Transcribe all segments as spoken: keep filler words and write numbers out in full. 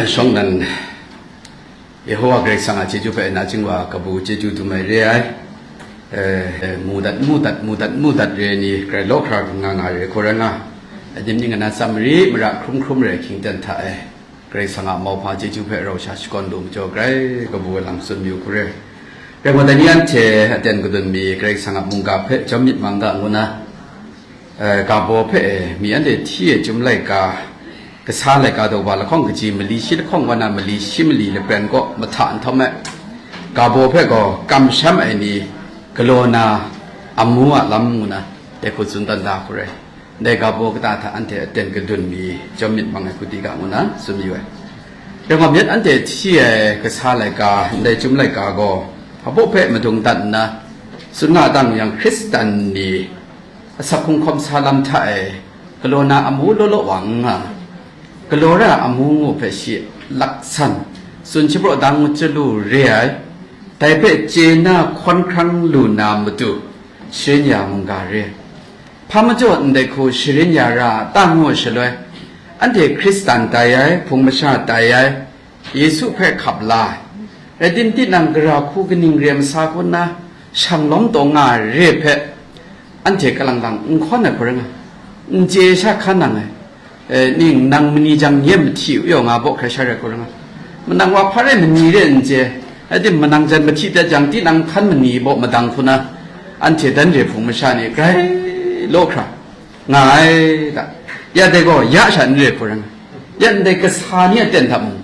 Shawng nan, Yehowa Karai Kasang a chyeju hpe nachying wa kabu chyeju dum ai re ai. Eh, mu dat, mu dat, mu dat, mu dat re ai ni, grai law hkra nga nga re ai hku rai nga, adim ning ana tsam mari mara hkrum hkrum re ai hkying ten hta e, Karai Kasang a mauhpa chyeju hpe rau sha shakawn lu majaw, grai kabu ai lam tsun mayu hku re. Rai ngut ai ni anhte aten kadun mi Karai Kasang a mungga hpe jawm myit mang ga ngu na, eh, ga baw hpe, eh, mi anhte hti e chyum laika, kasa laika daw ba lahkawng kaji mali shi lahkawng wa na mali shi mali lapren kaw mahta nhtawm ai, ga baw hpe gaw kamsham ai ni galaw na amu a lam ngu na, dai hku tsun dan da hku rai. Dai ga baw kata hta anhte aten kadun mi jawm myit mang ai hku di ga ngu na tsun mayu ai. Rai nga myit anhte hti ai kasa laika, ndai chyum laika gaw, hpabaw hpe madung dat nna, tsun nga dang yang, Hkristan ni asak hkrung hkawm sa lam hta e galaw na amu law law wa n nga, galaw ra amu ngu hpe shi laksan tsun shapraw da ngut chyalu re ai, dai hpe chye na hkawn hkrang lu na matu sharin ya mungga re ai. Hpa majaw ndai hku sharin ya ra a ta ngu shaloi, anhte Hkristan tai ai, hpung masha tai ai, Yesu hpe hkap la ai, rai tim, tinang gara hku kaning re masa hku nna shang lawm taw nga ai re hpe, anhte kalang lang n hkawn ai hku rai nga, n chye sha hkan nang ai. Eh, ning nang mani jang nye mahti u yaw nga baw hkrai sha rai hku rai nga, manang wa hpa rai mani re n chye, rai tim, manang jan mahti dat jang tinang hkan mani baw madang hku na, anhte dan re hpung masha ni grai law hkra nga ai da. Ya dai gaw ya sha n re hku rai nga, ya ndai kasa ni aten hta mung,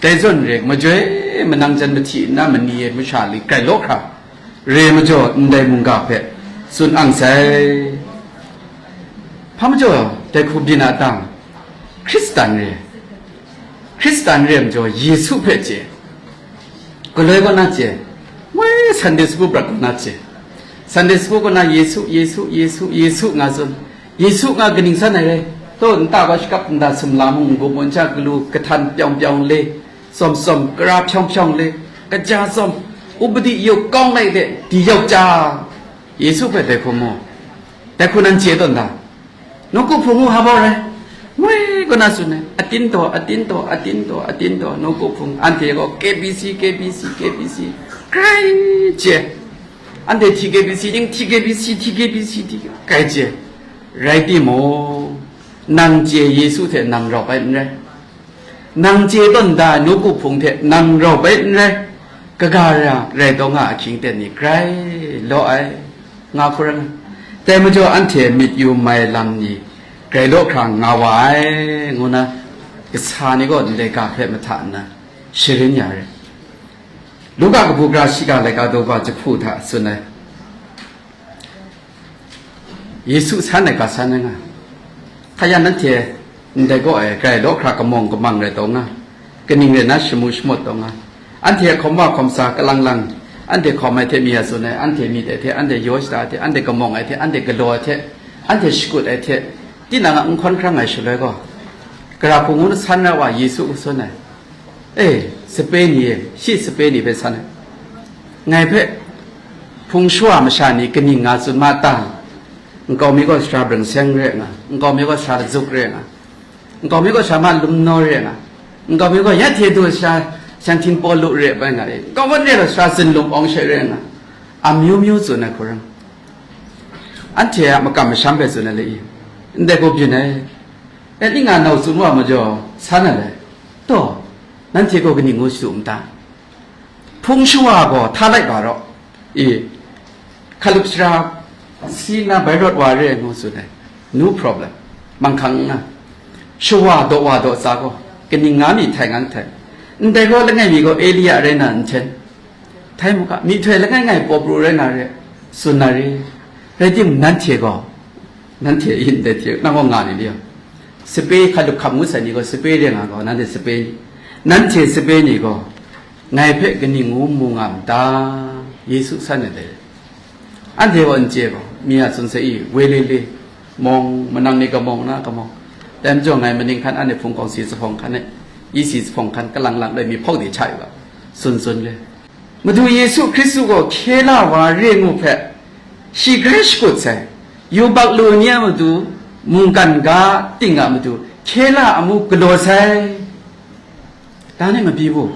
dai zawn re majoi manang jan mahti nna mani e masha li grai law hkra re majaw, ndai mungga hpe tsun ang sai. Hpa majaw dai hku byin a tang, Hkristan re, Hkristan re majaw Yesu hpe chye, galoi kaw na chye, woi Sunday school prat kaw na chye, Sunday school kaw na Yesu, Yesu, Yesu, Yesu nga tsun, Yesu nga kaning san ai rai, taw nta gaw shakap nta sumla mung n-gup n-ja galu kahtan pyawng pyawng le, tsawm tsawm, kara hpyawng hpyawng le, kaja tsawm, upadi yuk kawng lai de, di yau ja, Yesu hpe dai hku mu, dai hku nan chye tawn da. Nawku hpung u hpa baw rai, moi kaw na tsun ai, atin taw, atin taw, atin taw, atin taw, nawku hpung, anhte gaw K B C, K B C, K B C, grai chye. Anhte T K B C, ning T K B C, T K B C, T K, grai chye. Rai timung, nang chye Yesu hte nang rau bai n rai. Nang chye tawn da ai nawku hpung hte nang rau bai n rai, kaga ra rai taw nga ahkying ten ni grai law ai, nga hku rai nga. Dai majaw anhte myit yu mai lam ni grai law hkra nga wa ai, ngu na, kasa ni gaw ndai ga hpe mahta nna sharin ya re. Luka kabu gara shiga laika daw ba jahpu hta tsun ai. Yesu san ai ga san ai nga. Hkaya nanhte ndai gaw ai grai law hkra kamawng kamang rai taw nga, kaning rai na shamu shamawt taw nga, anhte hkawm wa hkawm sa kalang lang, anhte hkawm ai hte mi a tsun ai, anhte myit ai hte, anhte yaw shada ai hte, anhte kamawng ai hte, anhte galaw ai hte, anhte shakut ai hte, tinang a n hkawn hkrang ai shaloi gaw, gara hku ngu na san ra wa Yesu hku tsun ai. E, sape ni e, shi sape ni hpe san ai. Ngai hpe hpung shawa masha ni kaning nga tsun ma ta? Nkau mi gaw sara breng seng re nga, nkau mi gaw sara lazuk re nga, nkau mi gaw sara ma lum naw re nga, nkau mi gaw ya hte du sara sanhtin paw lu re bai nga e, nkau wan re gaw sara zinlum awng she re nga, amyu myu tsun ai hku rai. Anhte a makam masham hpe tsun ai le i, ndai gaw byin ai. E, ning nga nau tsun wa majaw, san ai le, taw, nanhte gaw kaning ngu shadu n ta? Hpung shawa gaw hta lai ga raw, i, hkalup sara si nna bai rawt wa re ai ngu tsun ai, no problem, manghkang n nga. Shawa daw wa daw tsa gaw, kaning nga mi htai ngang htai. Ndai gaw langai mi gaw Elia rai na n hten, htai mu ga, myihtoi langai ngai paw pru rai na re, tsun na re. Rai tim, nanhte gaw, nanhte in dai hte nang gaw nga ni li, sape hkalup hkam ngut sai ni gaw sape re nga gaw, nanhte sape ni, nanhte sape ni gaw, ngai hpe kaning ngu mu nga n ta? Yesu san ai dai. Anhte gaw n chye gaw, mi a tsun sai i, woi le le, mawng, manang ni kamawng na kamawng, dai majaw ngai maning hkan anhte hpung kawng si zuphpawng hkan e, E C zuphpawng hkan kalang lang loi mi hpawk de hta yu ga, tsun tsun le. Madu Yesu Hkristu gaw hkye la wa re ngu hpe, shi grai shakut sai, yubak lu ni a matu, mungkan ga ting a matu, hkye la amu galaw sai. Dan e mabyi bu,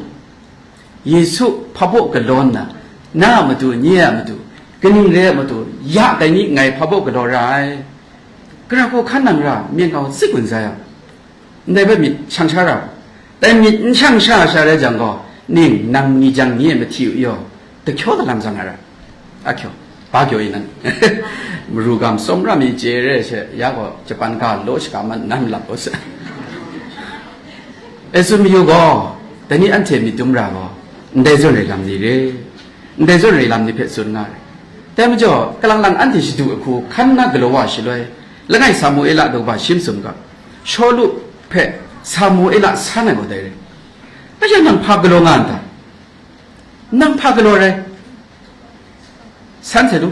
Yesu hpa baw galaw nna, na a matu, nye a matu, kaning re a matu, ya dai ni ngai hpa baw galaw ra ai. Gara hku hkan nang ra, myen kau tsit gun za yang, ndai hpe myit shang sha ra, dai myit n shang sha sha rai jang gaw, ning nang ni jang ni e mahti u yaw, dahkyaw dalam zang ai ra. Ahkyaw, ba kyaw i nan? Maru gam tsawm ra mi chye re she, ya gaw Japan ga law shaga man nan lap u se. E tsun mayu gaw, dai ni anhte myit dum ra gaw, ndai zawn rai lam ni re, ndai zawn rai lam ni hpe tsun nga re. Dai majaw, kalang lang anhte shadu ahku hkan na galaw wa shaloi, langai Samuela daw ba shi masum ga, Shawlu hpe Samuela san ai gaw dai re. Aja nang hpa galaw nga n ta? Nang hpa galaw rai? San hte lu.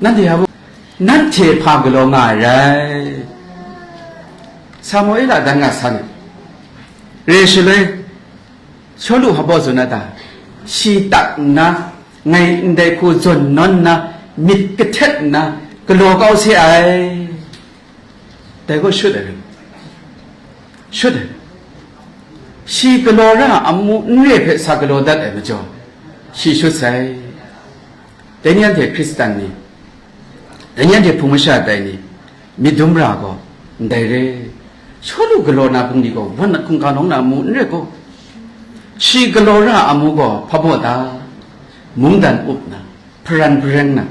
Nanhte a bu, nanhte hpa galaw nga ai rai. Samuela dan nga san ai. Re shaloi, Shawlu hpa baw tsun a ta? Shi tak nna, ngai ndai hku zawn nawn nna, myit kahtet nna, galaw kau se ai. Dai gaw shut ai rai. Shut ai. Shi galaw ra ai amu n re hpe sa galaw dat ai majaw, shi shut sai. Dai ni anhte Hkristan ni, dai ni anhte hpung masha tai ni, myit dum ra gaw, ndai re. Shawlu galaw na bungli gaw, wan hkungga nawng na amu n re gaw, shi galaw ra ai amu gaw, hpa baw ta? Mungdan up na, hparan hpareng na,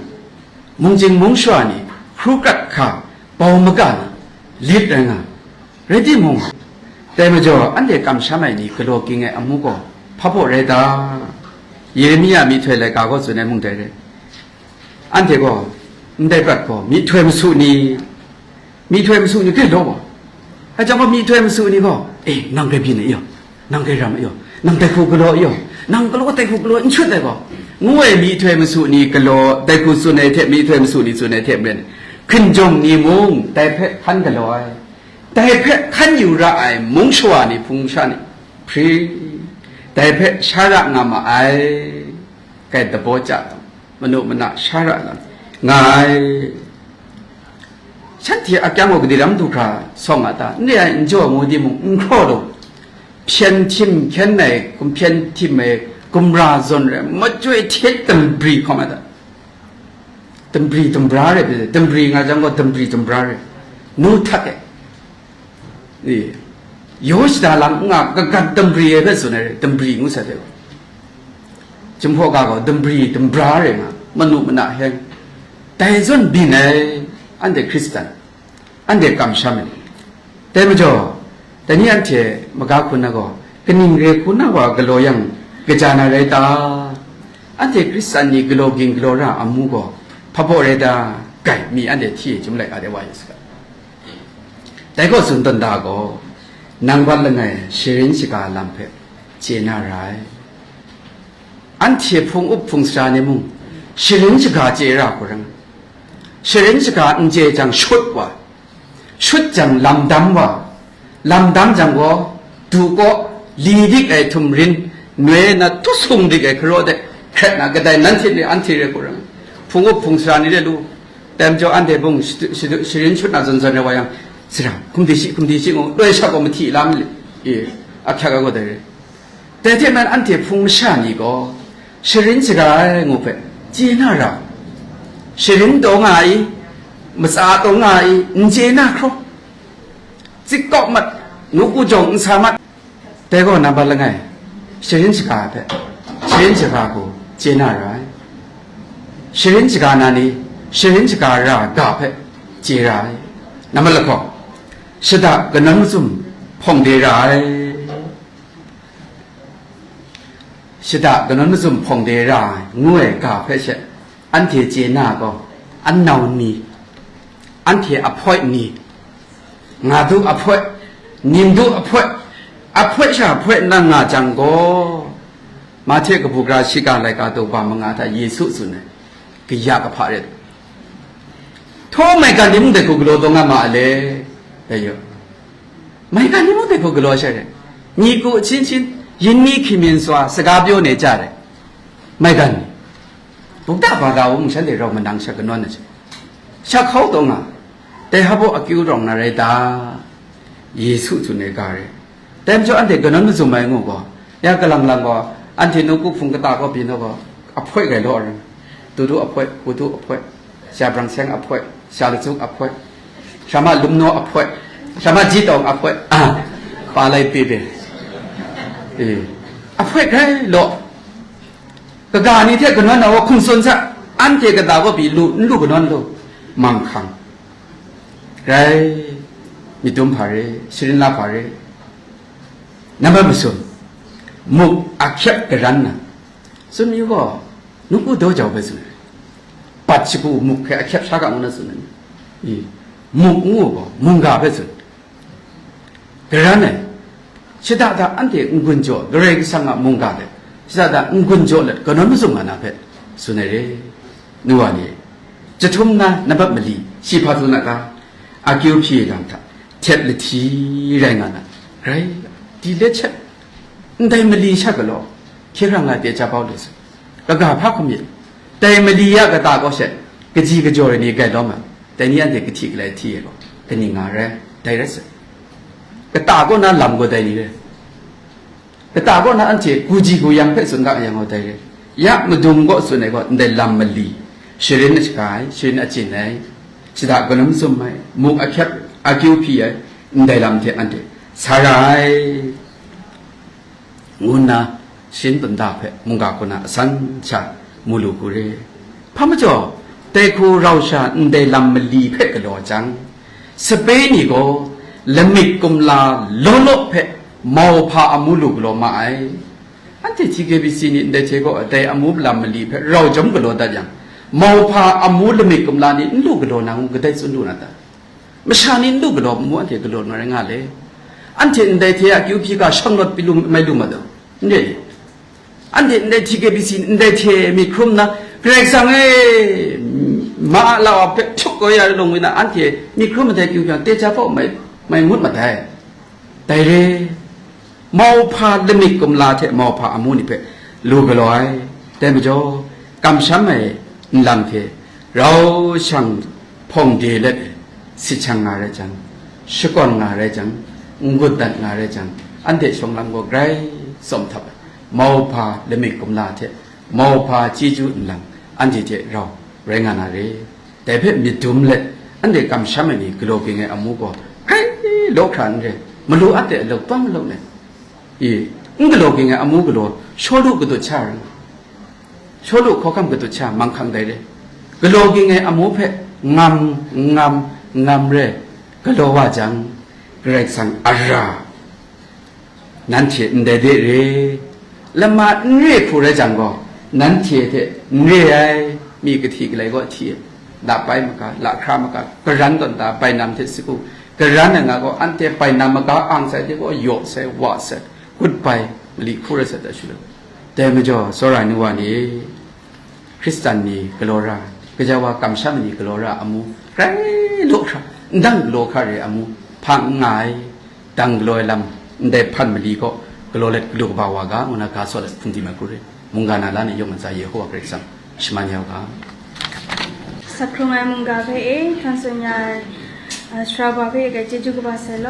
mungchying mungshawa ni hkru krat hkra bau maga na lit rai nga. Rai timung, dai majaw anhte kamsham ai ni galaw ging ai amu gaw hpa baw rai ta? Yeremia myihtoi laika gaw tsun ai mung dai rai. Anhte gaw ndai prat gaw myihtoi masu ni, myihtoi masu ni hkrit law wa. Hpa jang gaw myihtoi masu ni gaw, e, nang grai byin ai yaw, nang grai ram ai yaw, nang dai hku galaw ai yaw, nang galaw dai hku galaw n shut ai gaw, ngu ai myihtoi masu ni galaw, dai hku tsun ai hte myihtoi masu ni tsun ai hte maren, hkinjawng ni mung dai hpe hkan galaw ai, dai hpe hkan yu ra ai mung shawa ni hpung sha ni hpri, dai hpe sha ra nga ma ai, kai dabaw ja, manu mana sha ra nga ai. Shanhte a kyang gaw kadi ram du hkra sawng a ta? N re ai, n jaw ngu timung, n hkraw lu. Hpyen htim hkyen ai, hpyen htim ai, gumra zawn rai, machyoi hte tambri hkawm a ta? Tambri tambra rai, tambri nga jang gaw tambri tambra rai, nu htak e. E, yaw shada lam n nga, kagat tambri ai hpe tsun ai rai, tambri ngu sai hte gaw. Jinghpaw ga gaw tambri tambra rai nga, manu mana heng. Dai zawn byin ai, anhte Hkristan, anhte kamsham ai. Dai majaw, dai ni anhte maga hku na gaw, kaning re hku na wa galaw yang, kaja na rai ta? Anhte Hkristan ni galaw ging galaw ra amu gaw, hpa baw rai ta? Gai, mi anhte hti e chyum lai ga de wa yu saga. Dai gaw tsun tawn da gaw, nang bat langai sharin shaga lam hpe chye na ra ai. Anhte hpung up hpung sara ni mung, sharin shaga chye ra hku rai nga. Sharin shaga n chye jang shut wa, shut jang lamdam wa, lamdam jang gaw, du kaw, li dik ai htum rin, noi na htu sung dik ai hkaraw de, hkret na kadai nanhte ni anhte re hku rai nga. Hpung up hpung sara ni de lu, Dai majaw anhte mung shadu-, shadu-, sharin shut na zawn zawn rai wa yang, sara, hkum di shi, hkum di shi ngu, loi sha gaw mahti lam li, e, ahkyak ai gaw dai re. Dai hte maren anhte hpung masha ni gaw, sharin shaga ai ngu hpe, chye na ra, sharin taw nga ai, matsa taw nga ai, n chye na hkraw, tsit kawk mat, nawku jawng n sa mat, Dai gaw nambat langai, sharin shaga hpe, sharin shaga hku chye na ra ai. Sharin shaga na ni, sharin shaga ra ga hpe chye ra ai. Nambat lahkawng, shada kanawn mazum hpawng de ra ai. Shada kanawn mazum hpawng de ra ai, ngu ai ga hpe she, anhte chye na gaw, an nau ni, anhte ahpoi ni, nga du ahpoi, nim du ahpoi, ahpoi sha ahpoi nna nga jang gaw, Mahte kabu gara shiga laika daw ba manga hta Yesu tsun ai, kaya kahpa ret. Htaw maigan ni mung dai hku galaw taw nga ma a le? Dai yaw. Maigan ni mung dai hku galaw sha ret. Ni ku ahchin chin, yin mi hkri myin swa, saga pyaw ne ja ret. Maigan ni. Bukta bada wung shanhte rau manang sha kanawn na sha, sha hkau taw nga, dai hpa baw akyu rawng na rai ta? Yesu tsun ai ga re. Dai majaw anhte kanawn mazum ai ngu gaw, ya kalang lang gaw, anhte nawku hpung kata kaw pyi naw gaw, ahpoi rai law ring. Tudu ahpoi, hudu ahpoi, sha brang seng ahpoi, sha lacuk ahpoi, sha ma lumnaw ahpoi, sha ma jitawng ahpoi, ah, pa lai pe pe. Eh, ahpoi rai law. Kaga ni hte kanawn na wa hkum tsun sa, anhte kata kaw pyi lu, n lu kanawn lu, manghkang. Rai, myit dum hpa re, sharin la hpa re. Nambat masum, muk ahkyep karan na, tsun mi gaw, nawku daw jau bai tsun ai. Bat shagu muk hpe ahkyep sha ga ngu na tsun ai. I, muk ngu gaw, mungga bai tsun. Karan ai, shada da anhte n-gun jaw, Karai Kasang a mungga hte, shada da n-gun jaw let, kanawn mazum nga na hpe, tsun ai re. Nu wa ni, jahtum na, nambat mali, shi hpa tsun a ga, akyu hpyi lam hta, htet lahti rai nga na, rai, di let shet, ndai mali sha galaw, hkye rang nga de ja bau lu sa, kaga hpa hkum ye, dai mali ya kata kaw she, kaji kajaw rai ni gai lawm ai, dai ni anhte kahti kalai hti ai gaw, kaning nga rai, dai rai sa, kata kaw na lam gaw dai ni rai. Kata kaw na anhte kuji kuyang hpe tsun ga yang gaw dai re. Ya madung kaw tsun ai gaw ndai lam mali, sharin a shaga ai, sharin a chyin ai, shada ganum sum ai, muk ahkyep akyu hpyi ai, ndai lam hte anhte sa ra ai, ngu nna sharin bunda hpe mungga kaw na asan sha mu lu hku re. Hpa majaw, dai hku rau sha ndai lam mali hpe galaw jang, sape ni gaw lamik kumla law law hpe mauhpa amu lu galaw ma ai. Anhte T K B C ni ndai hte gaw dai amu lam mali hpe rau jawm galaw dat yang, mauhpa amu lamik kumla ni n lu galaw na ngu kadai tsun lu na ta? Masha ni n lu galaw mu anhte galaw na rai nga le. Anhte ndai hte a kyu hpyi ga shang rawt pyi lu mai lu ma daw? N re. Anhte ndai T K B C, ndai hte myit hkrum na, Karai Kasang e, ma a lau a hpe htuk kau ya lung mi na, anhte myit hkrum ndai kyu hpyi te ja pawt mai, mai ngut ma dai. Dai re, mauhpa lamik kumla hte mauhpa amu ni hpe lu galaw ai. Dai majaw, kamsham ai nlang hte rau shang hpawng de let e, sit shang nga rai jang, shakawn nga rai jang, n-gun dat nga rai jang, anhte shawng lam gaw grai tsawm htap ai. Mauhpa lamik kumla hte mauhpa chyeju nlang anhte hte rau rai nga na re. Dai hpe myit dum let, anhte kamsham ai ni galaw ging ai amu gaw grai law hkra n re, malu a te alau pang alau let, i, n galaw ging ai amu galaw, Shawlu gadut sha rai, Shawlu hkawhkam gadut sha manghkang dai re, galaw ging ai amu hpe ngam, ngam, ngam re, galaw wa jang, Karai Kasang a ra, nanhte ndai de re, lama n re hku rai jang gaw, nanhte hte n re ai, mi kahti kalai gaw hti ai, lapai maga, lahkra maga, karan tawn ta, bainam hte sagu, karan ai nga gaw, anhte bainam maga ang sai hte gaw, yaw sai, wa sai, gut bai, mali hku rai sai ta shaloi. Dai majaw, tsawra ai nu wa ni, Hkristan ni galaw ra, gaja wa kamsham ni galaw ra amu, rai law hkra, ndang galaw hkra re amu, hpa n nga ai, dang galaw ai lam, ndai hpan mali gaw, galaw let galu kaba wa ga, ngu na ga saw let hpung di mai hku re, mungga na la ni yawng ntsa Yehowa Karai Kasang shaman yau ga. Sakhkrung ai mungga hpe e, hkan tsun ya ai, a, sara ba hpe e, chyeju kaba sai law.